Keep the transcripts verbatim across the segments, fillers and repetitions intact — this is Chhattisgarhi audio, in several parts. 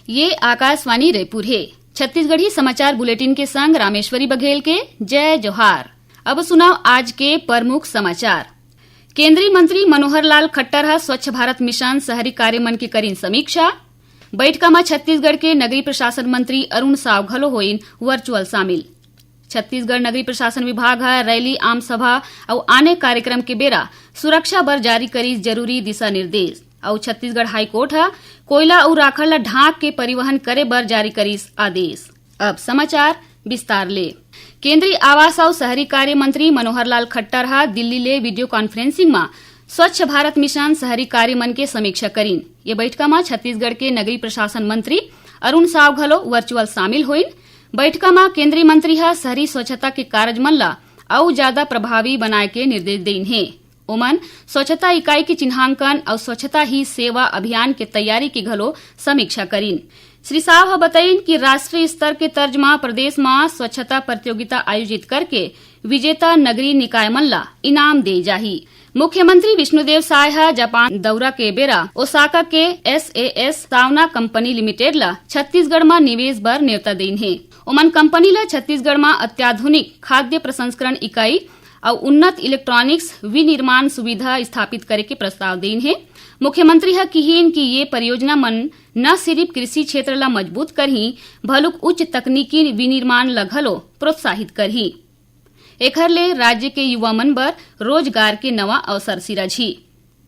ये आकाशवाणी रायपुर हे। छत्तीसगढ़ी समाचार बुलेटिन के संग रामेश्वरी बघेल के जय जोहार। अब सुनव आज के प्रमुख समाचार। केंद्रीय मंत्री मनोहर लाल खट्टर ह स्वच्छ भारत मिशन शहरी कार्य मन के करिन समीक्षा। बइठका म छत्तीसगढ़ के नगरीय प्रशासन मंत्री अरुण साव घलो होइन वर्चुअल शामिल। छत्तीसगढ़ नगरीय प्रशासन विभाग ह रैली, आम सभा अउ आने कार्यक्रम के बेरा सुरक्षा बर जारी करिस जरूरी दिशा निर्देश। अउ छत्तीसगढ़ हाईकोर्ट ह कोयला अउ राखड़ ल ढांक के परिवहन करे बर जारी करिस आदेश। अब समाचार विस्तार ले। केंद्रीय आवास अउ शहरी कार्य मंत्री मनोहर लाल खट्टर ह दिल्ली ले वीडियो कॉन्फ्रेंसिंग म स्वच्छ भारत मिशन शहरी कार्य मन के समीक्षा करिन। ये बइठका म छत्तीसगढ़ के नगरीय प्रशासन मंत्री अरुण साव घलो वर्चुअल शामिल होइन। बइठका म केंद्रीय मंत्री ह शहरी स्वच्छता के कारज मन ल अउ जादा प्रभावी बनाए के निर्देश देइन हे। ओमन स्वच्छता इकाई के चिन्हांकन अउ स्वच्छता ही सेवा अभियान के तैयारी के घलो समीक्षा करिन। श्री साव ह बताइन कि राष्ट्रीय स्तर के तर्ज म प्रदेश म स्वच्छता प्रतियोगिता आयोजित करके विजेता नगरीय निकाय मन ल इनाम दे जाही। मुख्यमंत्री विष्णुदेव साय ह जापान दौरा के बेरा ओसाका के एसएएस सावना कंपनी लिमिटेड ल छत्तीसगढ़ म निवेश बर नेवता देइन हे। ओमन कंपनी ल छत्तीसगढ़ म अत्याधुनिक खाद्य प्रसंस्करण इकाई अउ उन्नत इलेक्ट्रॉनिक्स विनिर्माण सुविधा स्थापित करे के प्रस्ताव देइन हे। मुख्यमंत्री ह किहीन कि ये परियोजना मन न सिरिफ कृषि क्षेत्र ल मजबूत करही, भलुक उच्च तकनीकी विनिर्माण ल घलो प्रोत्साहित करही। एखर ले राज्य के युवा मन बर रोजगार के नवा अवसर सिरजही।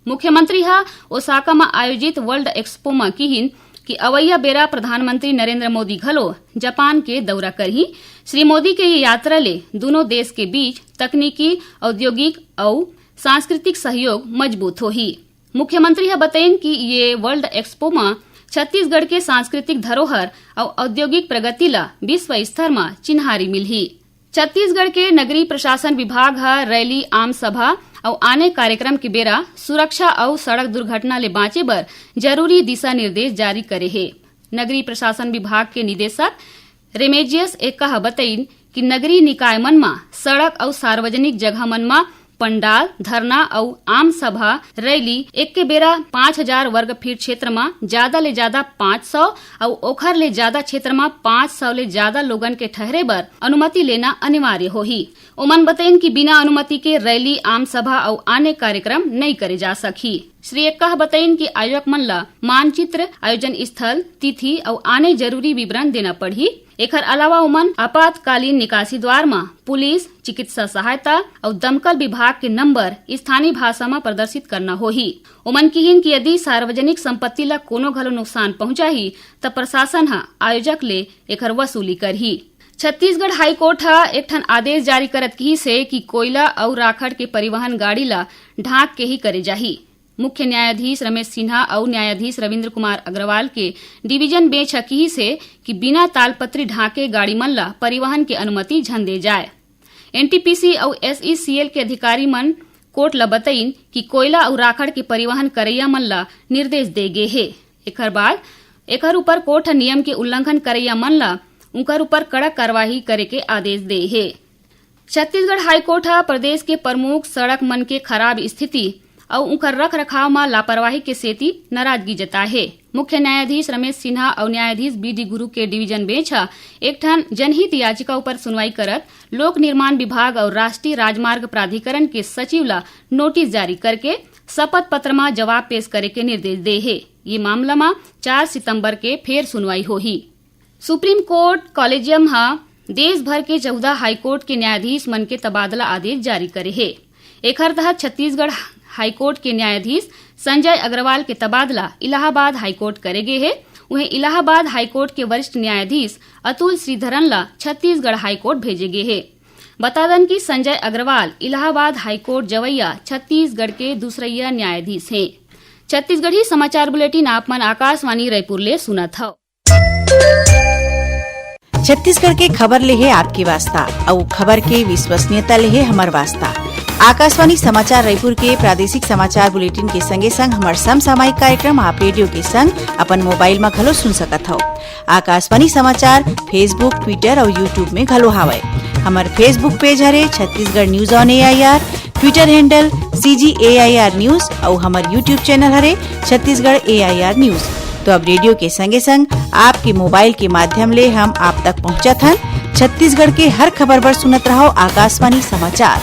मुख्यमंत्री ह ओसाका म आयोजित वर्ल्ड एक्सपो म किहीन कि अवइया बेरा प्रधानमंत्री नरेंद्र मोदी घलो जापान के दौरा करही। श्री मोदी के ये यात्रा ले दूनों देश के बीच तकनीकी, औद्योगिक अउ सांस्कृतिक सहयोग मजबूत होही। मुख्यमंत्री ह बतइन कि ये वर्ल्ड एक्सपो म छत्तीसगढ़ के सांस्कृतिक धरोहर अउ औद्योगिक प्रगति ल विश्व स्तर म चिन्हारी मिलही। छत्तीसगढ़ के नगरीय प्रशासन विभाग ह रैली, आम सभा अउ आने कार्यक्रम के बेरा सुरक्षा अउ सड़क दुर्घटना ले बांचे बर जरूरी दिशा निर्देश जारी करे हे। नगरीय प्रशासन विभाग के निदेशक रेमेजियस एक्का ह बतइन कि नगरीय निकाय मन म सड़क अउ सार्वजनिक जगह मन म पंडाल, धरना अउ आम सभा, रैली एके बेरा पाँच हजार वर्ग फीट क्षेत्र म जादा ले जादा पाँच सौ अउ ओखर ले जादा क्षेत्र म पाँच सौ ले जादा लोगन के ठहरे बर अनुमति लेना अनिवार्य होही। ओमन बतइन कि बिना अनुमति के रैली, आम सभा अउ आने कार्यक्रम नइ करे जा सकही। श्री एक्का ह बतइन कि आयोजक मन ल मानचित्र, आयोजन स्थल, तिथि अउ आने जरूरी विवरण देना पड़ही। एखर अलावा ओमन आपातकालीन निकासी द्वार म पुलिस, चिकित्सा सहायता अउ दमकल विभाग के नंबर स्थानीय भाषा म प्रदर्शित करना होही। ओमन किहीन कि यदि सार्वजनिक संपत्ति ल कोनो घलो नुकसान पहुंचाही, त प्रशासन ह आयोजक ले एखर वसूली करही। छत्तीसगढ़ हाईकोर्ट ह एक ठन आदेश जारी करत किहीस हे कि कोयला अउ राखड़ के परिवहन गाड़ी ल ढांक के ही करे जाही। मुख्य न्यायाधीश रमेश सिन्हा अउ न्यायाधीश रविंद्र कुमार अग्रवाल के डिवीजन बेंच ह किहीस हे कि बिना तालपत्री ढांके गाड़ी मन ल परिवहन के अनुमति झन दे जाय। एनटीपीसी अउ एसईसीएल के अधिकारी मन कोर्ट ल बतइन कि कोयला अउ राखड़ के परिवहन करइया मन ल निर्देश दे गे हे। एखर बाद एखर ऊपर कोर्ट ह नियम के उल्लंघन करइया मन ल उंकर ऊपर कड़क कार्रवाई करे के आदेश दे हे। छत्तीसगढ़ हाईकोर्ट ह प्रदेश के प्रमुख सड़क मन के खराब स्थिति अउ उंकर रख रखाव म लापरवाही के सेती नाराजगी जताए हे। मुख्य न्यायाधीश रमेश सिन्हा अउ न्यायाधीश बी डी गुरू के डिवीजन बेंच ह एक ठन जनहित याचिका ऊपर सुनवाई करत लोक निर्माण विभाग अउ राष्ट्रीय राजमार्ग प्राधिकरण के सचिव ल नोटिस जारी करके शपथ पत्र म जवाब पेश करे के निर्देश दे हे। ये मामला म चार सितंबर के फेर सुनवाई होही। सुप्रीम कोर्ट कॉलेजियम ह देश भर के चौदह हाईकोर्ट के न्यायाधीश मन के तबादला आदेश जारी करे हे। एखर तहत छत्तीसगढ़ हाईकोर्ट के न्यायाधीश संजय अग्रवाल के तबादला इलाहाबाद हाईकोर्ट करे गे हे। उहें, इलाहाबाद हाईकोर्ट के वरिष्ठ न्यायाधीश अतुल श्रीधरन ल छत्तीसगढ़ हाईकोर्ट भेजे गे हे। बता दन कि संजय अग्रवाल इलाहाबाद हाईकोर्ट जवैया छत्तीसगढ़ के दूसरइया न्यायाधीश हे। छत्तीसगढ़ी समाचार बुलेटिन आप मन आकाशवाणी रायपुर ले सुनत हव। छत्तीसगढ़ के खबर ले हे आपके वास्ता, अउ खबर के विश्वसनीयता ले हे हमर वास्ता। आकाशवाणी समाचार रायपुर के प्रादेशिक समाचार बुलेटिन के संगे संग हमर समसामयिक कार्यक्रम आप रेडियो के संग अपन मोबाइल म घलो सुन सकत हव। आकाशवाणी समाचार Facebook, Twitter अउ YouTube में घलो हावय। हमर Facebook पेज हरे Chhattisgarh news on AIR, Twitter handle CG AIR news अउ हमर YouTube चैनल हरे छत्तीसगढ़ एआईआर न्यूज। तो अब रेडियो के संगे संग आपके मोबाइल के माध्यम ले हम आप तक पहुंचत हन। छत्तीसगढ़ के हर खबर बर सुनत रहो आकाशवाणी समाचार।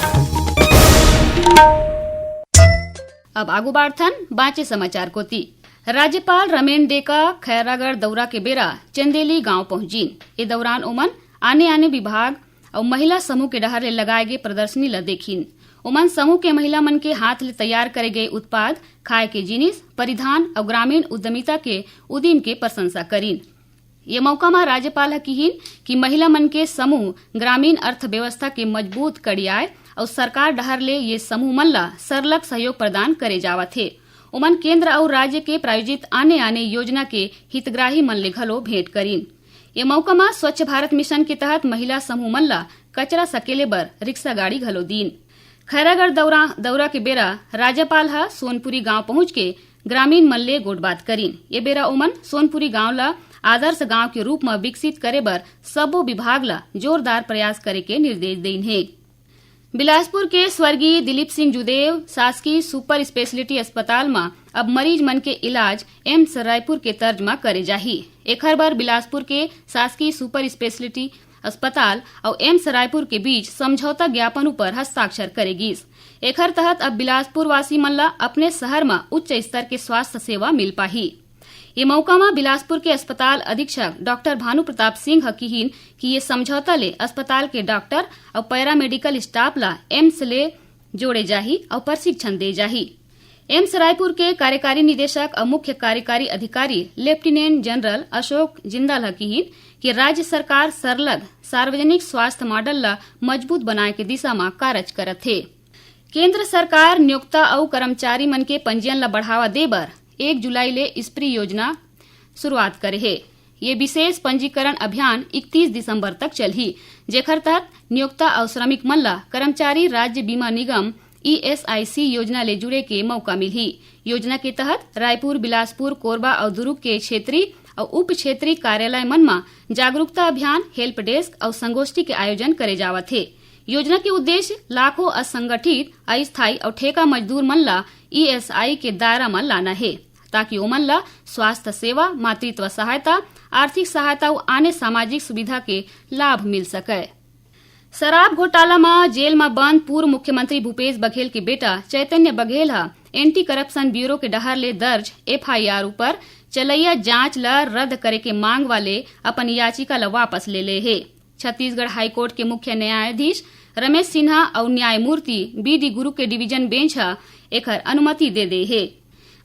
अब आगू बाढ़थन बांचे समाचार कोति। राज्यपाल रमेन डेका खैरागढ़ दौरा के बेरा चंदेली गांव पहुंचिन। ए दौरान ओमन आने-आने विभाग अउ महिला समूह के डहर ले लगाए गे प्रदर्शनी ल देखिन। ओमन समूह के महिला मन के हाथ ले तैयार करे गए उत्पाद, खाए के जिनिस, परिधान अउ ग्रामीण उद्यमिता के उदिम के प्रशंसा करिन। ये मौका म राज्यपाल ह किहिन कि महिला मन के समूह ग्रामीण अर्थव्यवस्था के मजबूत कड़ी आय अउ सरकार डहर ले ये समूह मन ल सरलग सहयोग प्रदान करे जावत हे। ओमन केंद्र अउ राज्य के प्रायोजित आने-आने योजना के हितग्राही मन ले घलो भेंट करिन। ये मौका म स्वच्छ भारत मिशन के तहत महिला समूह मन ल कचरा सकेले बर रिक्शा गाड़ी घलो दीन। खैरागढ़ दौरा, दौरा के बेरा राज्यपाल ह सोनपुरी गांव पहुंच के ग्रामीण मन ले गोठबात करिन। ये बेरा ओमन सोनपुरी गांव ल आदर्श गांव के रूप म विकसित करे बर सब्बो विभाग ल जोरदार प्रयास करे के निर्देश देइन हे। बिलासपुर के स्वर्गीय दिलीप सिंह जुदेव शासकीय सुपर स्पेशलिटी अस्पताल म अब मरीज मन के इलाज एम्स रायपुर के तर्ज म करे जाही। एखर बर बिलासपुर के शासकीय सुपर स्पेशलिटी अस्पताल अउ एम्स रायपुर के बीच समझौता ज्ञापन उपर हस्ताक्षर करे गिस। एखर तहत अब बिलासपुर वासी मन ल अपने शहर म उच्च स्तर के स्वास्थ्य सेवा मिल पाही। ये मौका म बिलासपुर के अस्पताल अधीक्षक डॉक्टर भानु प्रताप सिंह ह किहिन कि ये समझौता ले अस्पताल के डॉक्टर अउ पैरामेडिकल स्टाफ ल एम्स ले जोड़े जाही अउ प्रशिक्षण दे जाही। एम्स रायपुर के कार्यकारी निदेशक अउ मुख्य कार्यकारी अधिकारी लेफ्टिनेंट जनरल अशोक जिंदल ह किहिन कि राज्य सरकार सरलग सार्वजनिक स्वास्थ्य मॉडल ल मजबूत बनाए के दिशा म कारज करत हे। केंद्र सरकार नियोक्ता अउ कर्मचारी मन के पंजीयन ल बढ़ावा दे बर एक जुलाई ले स्प्री योजना शुरुआत करे हे। ये विशेष पंजीकरण अभियान इकतीस दिसंबर तक चलही, जेखर तहत नियोक्ता अउ श्रमिक मन ल कर्मचारी राज्य बीमा निगम, ईएसआईसी योजना ले जुड़े के मौका मिलही। योजना के तहत रायपुर, बिलासपुर, कोरबा अउ दुरूग के क्षेत्रीय अउ उप क्षेत्रीय कार्यालय मन म जागरूकता अभियान, हेल्प डेस्क अउ संगोष्ठी के आयोजन करे जावत हे। योजना के उद्देश्य लाखों असंगठित, अस्थायी अउ ठेका मजदूर मन ल ईएसआई के दायरा म लाना हे, ताकि ओमन ल स्वास्थ्य सेवा, मातृत्व सहायता, आर्थिक सहायता अउ आने सामाजिक सुविधा के लाभ मिल सकय। शराब घोटाला म जेल म बंद पूर्व मुख्यमंत्री भूपेश बघेल के बेटा चैतन्य बघेल ह एंटी करप्शन ब्यूरो के डहार ले दर्ज एफआईआर ऊपर चलैया जांच ल रद्द करे के मांग वाले अपन याचिका ल वापस ले ले हे। छत्तीसगढ़ हाईकोर्ट के मुख्य न्यायाधीश रमेश सिन्हा अउ न्यायमूर्ति बी डी गुरु के डिवीजन बेंच ह एखर अनुमति दे दे हे।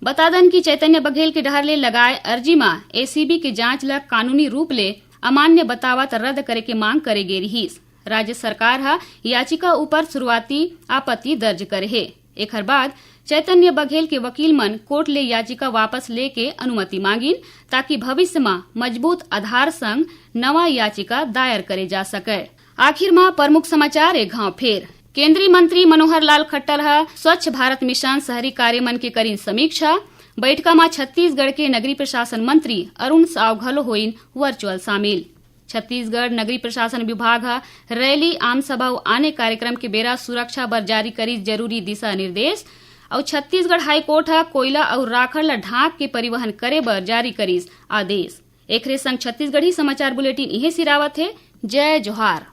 बता दन कि चैतन्य बघेल के डहार ले लगाए अर्जी म एसीबी के जांच ल कानूनी रूप ले अमान्य बतावत रद्द करे के मांग करे गे रिहीस। राज्य सरकार ह याचिका ऊपर शुरुआती आपत्ति दर्ज करे हे। एखर बाद चैतन्य बघेल के वकील मन कोर्ट ले याचिका वापस ले के अनुमति मांगिन, ताकि भविष्य म मजबूत आधार संग नवा याचिका दायर करे जा सकय। आखिर म प्रमुख समाचार एक घांव फेर। केंद्रीय मंत्री मनोहर लाल खट्टर ह स्वच्छ भारत मिशन शहरी कार्य मन के करिन समीक्षा। बैठका म छत्तीसगढ़ के नगरीय प्रशासन मंत्री अरुण साव घलो होइन वर्चुअल शामिल। छत्तीसगढ़ नगरीय प्रशासन विभाग ह रैली, आम सभा अउ आने कार्यक्रम के बेरा सुरक्षा बर जारी करिस जरूरी दिशा निर्देश। अउ छत्तीसगढ़ हाईकोर्ट ह कोयला अउ राखड़ ल ढांक के परिवहन करे बर जारी करिस आदेश। एखरे संग छत्तीसगढ़ी समाचार बुलेटिन इहें सिरावत हे। जय जोहार।